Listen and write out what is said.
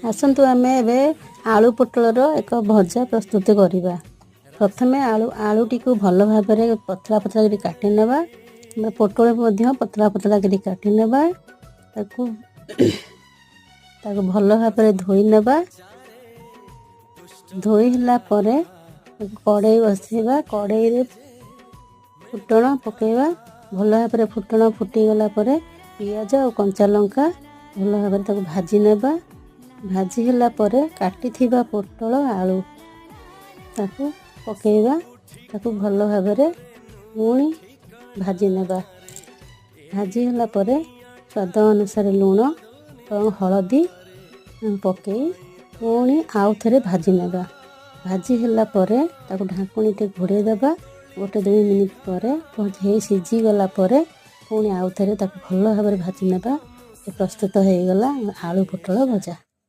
ଆସନ୍ତୁ, ଆମେ ଏବେ ଆଳୁ ପୋଟଳର ଏକ ଭଜା ପ୍ରସ୍ତୁତ କରିବା। ପ୍ରଥମେ ଆଳୁଟିକୁ ଭଲ ଭାବରେ ପତଳା ପତଳା କରି କାଟି ନେବା। ପୋଟଳ ମଧ୍ୟ ପତଳା ପତଳା କରି କାଟି ନେବା। ତାକୁ ତାକୁ ଭଲ ଭାବରେ ଧୋଇ ନେବା। ଧୋଇ ହେଲା ପରେ କଡ଼େଇ ବସେଇବା। କଡ଼େଇରେ ଫୁଟଣ ପକାଇବା। ଭଲ ଭାବରେ ଫୁଟଣ ଫୁଟିଗଲା ପରେ ପିଆଜ ଆଉ କଞ୍ଚା ଲଙ୍କା ଭଲ ଭାବରେ ତାକୁ ଭାଜି ନେବା। ଭାଜି ହେଲା ପରେ କାଟିଥିବା ପୋଟଳ, ଆଳୁ ତାକୁ ପକାଇବା। ତାକୁ ଭଲ ଭାବରେ ପୁଣି ଭାଜି ନେବା। ଭାଜି ହେଲା ପରେ ସ୍ୱାଦ ଅନୁସାରେ ଲୁଣ ଏବଂ ହଳଦୀ ପକାଇ ପୁଣି ଆଉ ଥରେ ଭାଜି ନେବା। ଭାଜି ହେଲା ପରେ ତାକୁ ଢାଙ୍କୁଣୀଟେ ଘୋଡ଼େଇ ଦେବା। 1-2 ମିନିଟ୍ ପରେ ହେଇ ସିଝିଗଲା ପରେ ପୁଣି ଆଉ ଥରେ ତାକୁ ଭଲ ଭାବରେ ଭାଜି ନେବା। ପ୍ରସ୍ତୁତ ହେଇଗଲା ଆଳୁ ପୋଟଳ ଭଜା।